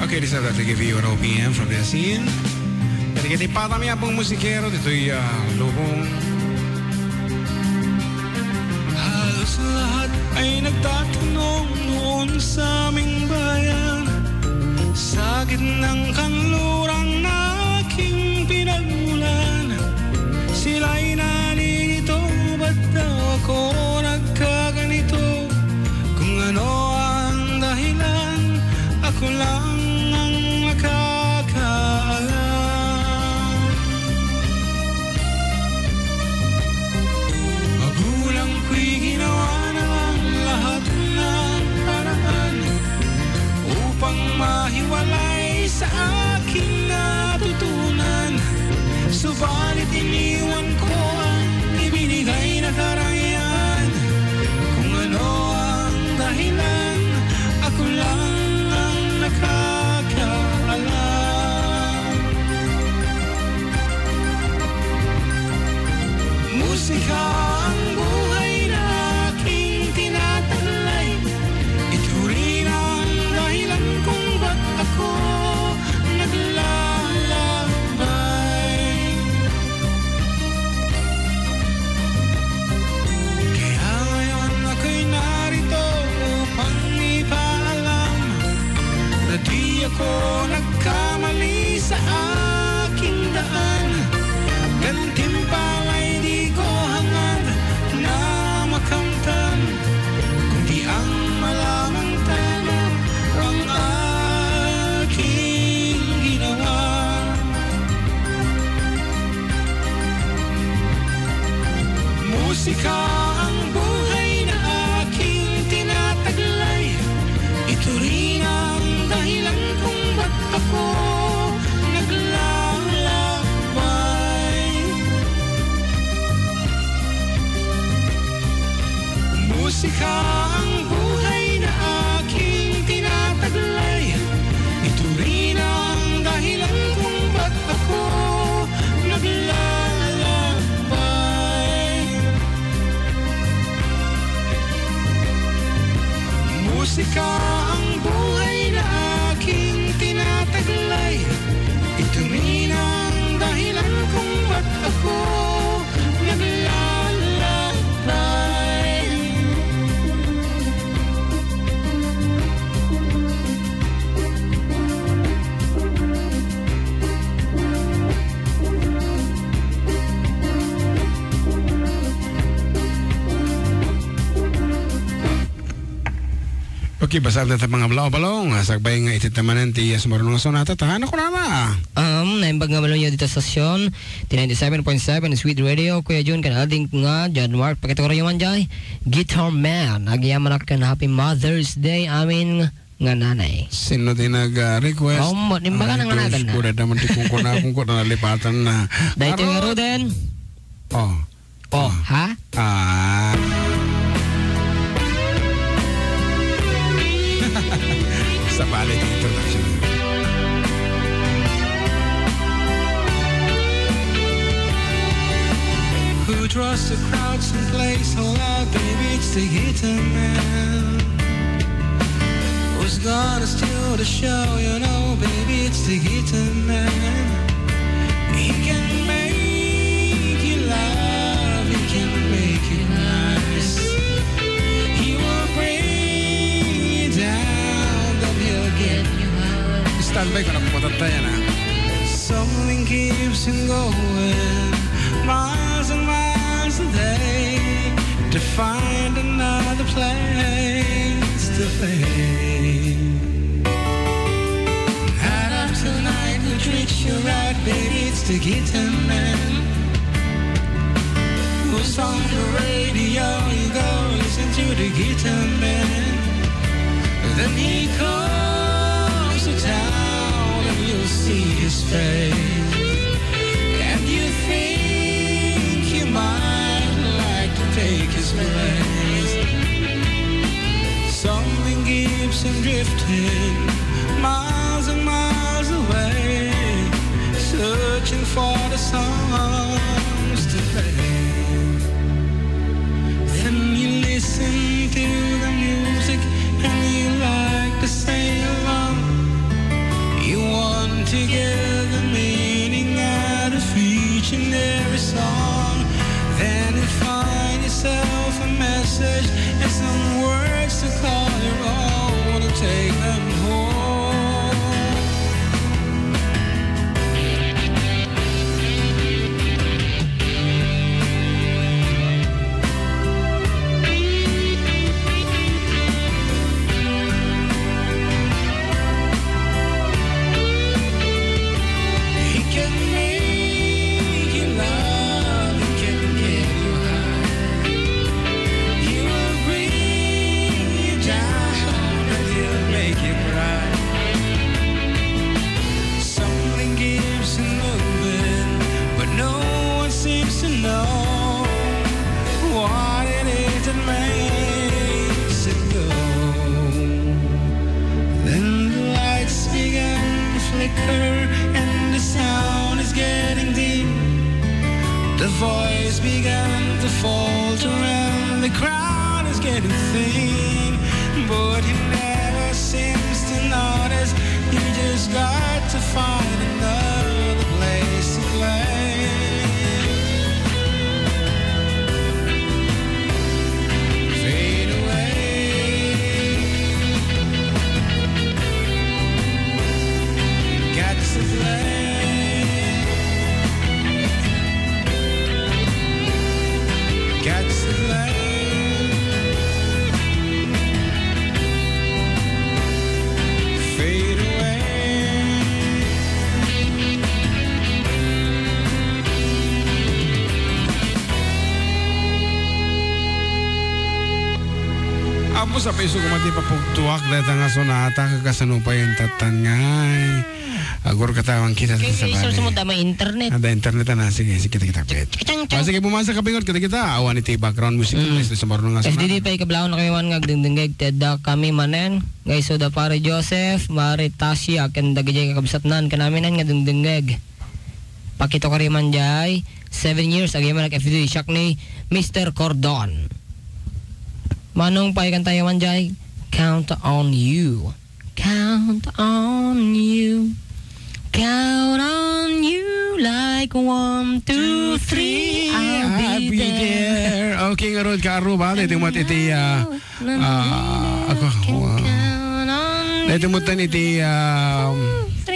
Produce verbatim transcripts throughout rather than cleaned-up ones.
Okay, this is W T K V one oh P M from the scene. Kadagiti patami a pung musikero ditoy, ah, lubong. Halos lahat ay nagtatanong noon sa aming bayan. Sa gitnang kanluran na aking pinagmulan, sila'y nalilito, ba't daw ako nagkaganito? Kung ano ang dahilan, ako lang ang nakakaalam. Magulang ko'y ginawa na ang lahat ng paraan upang mahiwalay sa aking natutunan. Subalit iniwan ko ang ibinigay na karangyaan. Kung ano ang dahilan, ako lang ang nakakaalam. Musika ang buhay na aking tinataglay. Ito rin ang dahilan kung ba't ako naglalakbay. Kaya ngayon ako'y narito upang ipaalam na di ako nagkamali sa aking daan. Gantimpala'y di ko hangad na makamtan, kundi ang malamang tama ang aking ginawa. Musika ang buhay na aking tinataglay. Ito rin ang dahilan kung ba't ako naglalakbay. Musika ang buhay na aking tinataglay. Ito rin ang dahilan kung ba't ako naglalakbay. Musika ang buhay na aking tinataglay. Ito rin ang dahilan kung ba't ako naglalakbay. Okay, basar dayta mga balaw-balaw nga sagbay nga iti tamanan ti, ah, sumaruno nga sonata, ta, ano ko na ba? Um, naimbag nga balaw niyo dita sa stasyon, ti ninety-seven point seven Sweet Radio, Kuya Jun, kan ading nga, John Mark, pakita ko rayo man jay, Guitar Man, agyamanak kan Happy Mother's Day, amin nga nanay. Sino ti nag, ah, request? Um, imbaga Ah, nang Diyos nanagan na. Ko, dada man ti kungkuna, kungkuna, nalipatan na. Dahil ito nga, Aro! Roden. Oh. Oh, ha? Ah. Sabali ti introduction. Who draws the crowds and plays so loud, baby, it's the guitar man. Who's gonna steal the show? You know, baby, it's the guitar man. He can make you laugh, he can make you nice. He will bring you down, then he'll get you high. Standby ko na po tayo na. Something keeps him going miles and miles a day to find another place to play. Night after night, who treats you right, baby, it's the guitar man. Who's on the radio, you go listen to the guitar man. Then he comes to town and you'll see his face. And you think you might like to take his place. Something keeps him drifting miles and miles away, searching for the songs to play. Then you listen to the music and you like to sing along. began to falter and the crowd is getting thin. But he never seems to notice. You just got to find another place to play. Fade away. Got to play. Got to play. Fade away. Apo, sa paiso ko mati papugtuak dayta nga sonata, kasano pay intattan ngay? Agur katawan kita. Kay sa isa bali. Sumod da may internet. Ada internet na, sige, sige, kita, kita, pet. Chang, chang. Ah, sige, bumasa ka, pingot, kita, kita. Awan iti background music, mm, please, sa marunong nga F D D sonata. Pay kablaon na kayo nga agdingdingeg, ti adda kami manen. Nga isu da Pare Joseph, Mare Tasia, ken dagiti kakabsatnan, ken amin nga dingdingeg. Pakito ka rin man jay, seven years, again, man nag-F D D, siak ni Mister Cordon. Manong pay kan tayo man jay, count on you. Count on you. Count on you like one, two, three, I'll be there. Okay, ngarud, kaaruba, iti mo iti, ah, ah, ako, ah, iti mo tan iti, ah,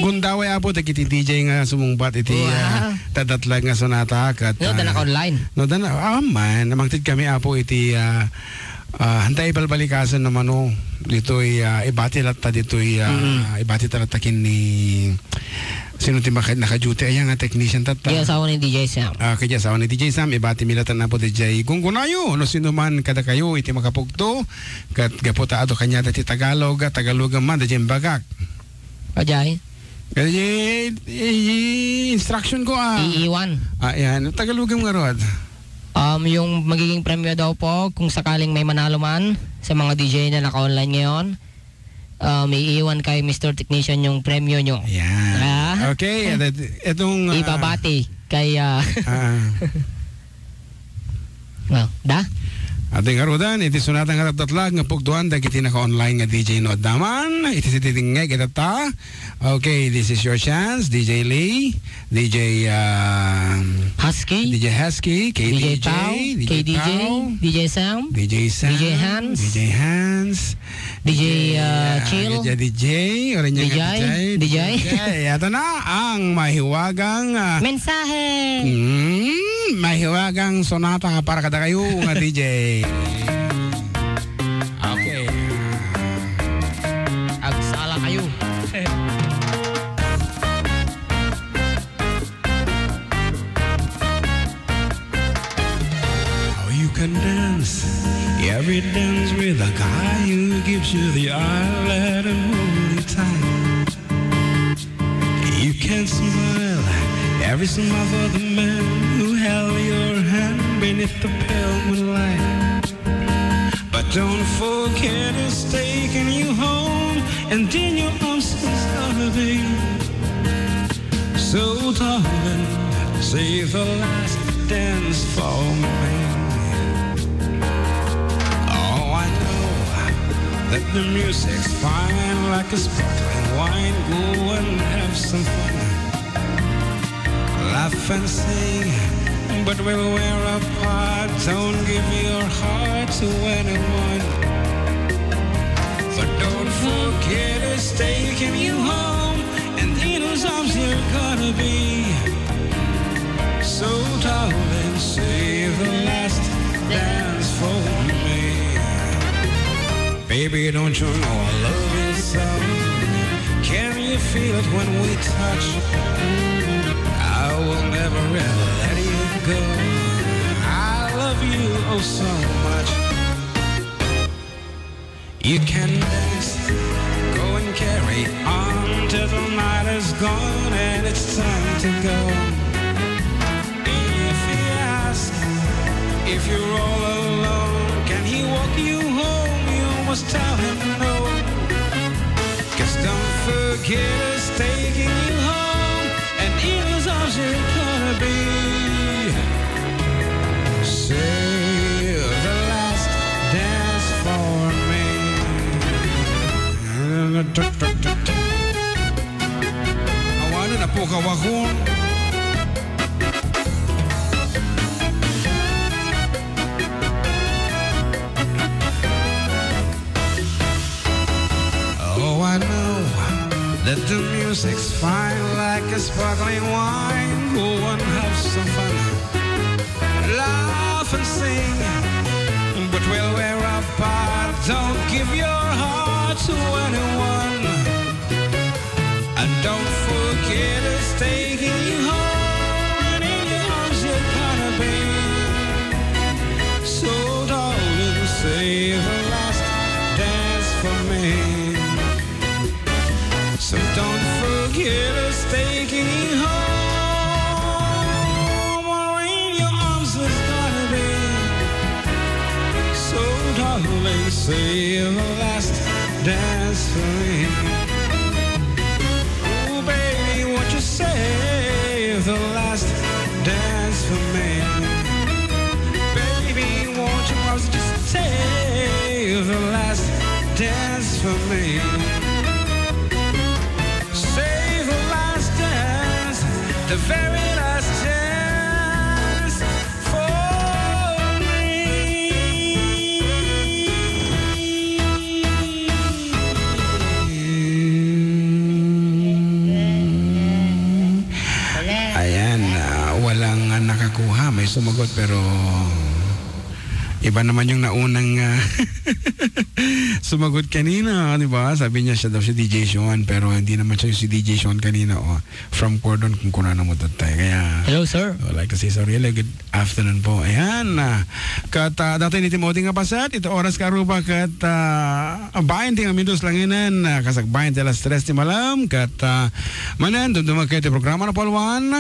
gundaway, apo, dagiti D J nga sumungbat iti, ah, wow, tadatlag nga sonata, kat, no, ah, da naka-online. No, da na, ah, man, namangtid kami, apo, iti, ah, Ah, hantay balbalikasen naman, no. Ditoy, ah, ibati latta ditoy, ah, mm, ibati ta latta ken ni, sino ti maka-, naka-duty? Ayan nga, technician tatta. Di asawa ni D J Sam. Ah, kaya asawa ni D J Sam, ibati mi latta na po D J Gunggunayo, no sino man kada kayo, iti makapugto, kat gapu ta ado kanya dati Tagalog, ah, Tagalog man, D J Bagak. Ajay. Kaya, eh, eh, instruction ko, ah. Iiwan. Ah, yan. Tagalogem nga rod. Um, yung magiging premyo daw po, kung sakaling may manalo man sa mga D J na naka-online ngayon, um, iiwan kay Mister Technician yung premyo nyo. Yan. Ah? Okay, et-, etong, ah, ibabati kay, ah, ah. Well, da? Iti ngarud, iti sonata nga tatdatlag nga pugtuan dagiti naka-online nga D J no adda man, iti sididingngeg itatta. Okay, this is your chance, D J Lee, D J, um, Husky, D J Husky, D J K D J, Pau, D J K D J, Pau, D J Sam, D J Sam, D J Hans, D J Hans, D J, ah, ah, Chill, D J, D J, oranya nga D J, D J, D J. D J. Ato na ang mahiwagang, ah, mensahe. Mm, mahiwagang sonata para kada kayo nga D J. Okay. Agsala kayo. How you can dance every dance with a guy who gives you the eye, let him hold you tight. You can smile every smile for the man who held your hand beneath the pale moonlight. But don't forget he's taking you home, and in your arms he's gonna be. So darling, save the last dance for me. Oh, I know that the music's fine, like a sparkling wine. Go and have some fun. Laugh and sing, but we'll wear apart. Don't give your heart to anyone. But don't forget he's taking you home, and in his arms you're gonna be. So darling, save the last dance for me. Baby, don't you know I love you so? Can you feel it when we touch? I will never ever let you go. I love you oh so much. You can dance, go and carry on till the night is gone and it's time to go. If he asks if you're all alone, can he walk you home? You must tell him no. 'Cause don't forget he's taking you home, and in his arms you're gonna be. Awanen a pukawakon. Oh, I know that the music's fine, like a sparkling wine. Go and have some fun, laugh and sing, but we'll wear apart. Don't give your heart to anyone, and don't forget it's taking you home, and in your arms you're gonna be. So darling, save the last dance for me. So don't forget it's taking you home, or in your arms it's gonna be. So darling, save the last dance for me. Oh baby, won't you save the last dance for me? Baby, won't you promise to save the last dance for me? Save the last dance, the very last dance for me. Ayan, ah, walang, ah, nakakuha. May sumagot, pero iba naman yung naunang, ah, sumagot kanina, di ba? Sabi niya siya daw si D J Sean, pero hindi naman siya yung si D J Sean kanina, oh. From Cordon, kung kunana mo tayo. Kaya, Hello, sir. I'd like to say sorry. Hello, good afternoon po. Ayan, ah, kat, ah, datoy ni Timothy nga paset, iti oras karuba kat, ah, bain ti ngamin dos langinen, ah, kasagbayan ti alas tres ti malam, kat, ah, manen, dumdumag kayo ti programa na Paul Juan.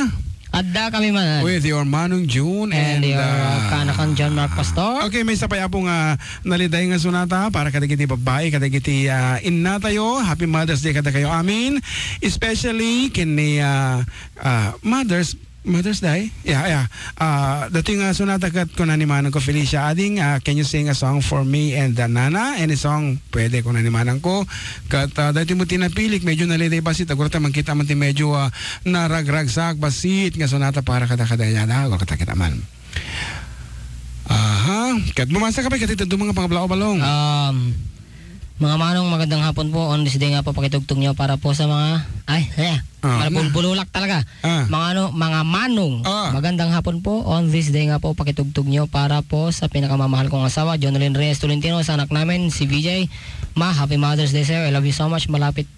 Adda kami man. With your Manong June and, and your, uh, uh, kanakan John Mark Pastor. Okay, may sapay apo nga naliday nga sunata para kadagiti babbai, kadagiti, uh, innatayo. Happy Mother's Day kadakayo amin. Especially ken ni, uh, uh, Mother's, Mother's Day? Yeah, yeah. Uh, dati nga sunata kat kuna ni Manong ko, Felicia Ading, uh, can you sing a song for me and, uh, Nana? Any song? Pwede kuna ni Manong ko. Kat, uh, dati mo tinapilik, medyo naliday basit. Agurta man kita man ti medyo, uh, naragragsak, basit nga sunata para kada kada yada, agurta kita man. Aha, kat bumasa ka pa, kat ito mga pangablaw balong. Um, mga manong, magandang hapon po. On this day nga po, pakitugtog niyo para po sa mga, ay, eh, Ah, mga na. Bulbululak talaga. Ah. Mga ano, mga manong. Ah. Magandang hapon po. On this day nga po, pakitugtog niyo para po sa pinakamamahal kong asawa, Jonalyn Reyes Tolentino, sa anak namin, si V J. Ma, happy Mother's Day sa'yo. I love you so much. Malapit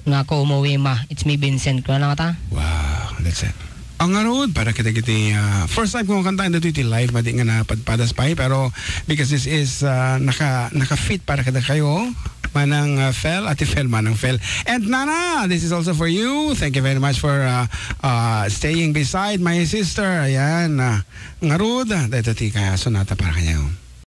na ako umuwi, ma. It's me, Vincent. Kuna na nga ta? Wow, that's it. Ang ngarud, para kita kiti, ah, first time kong kanta, ito iti live, madi nga napadpadas pa, eh, pero because this is, ah, naka, naka-fit para kada kayo, Manang, ah, Fel, Ate Fel, Manang Fel. And Nana, this is also for you. Thank you very much for, ah, ah, staying beside my sister. Ayan, ah, ngarud, dito ti kaya sunata para kayo.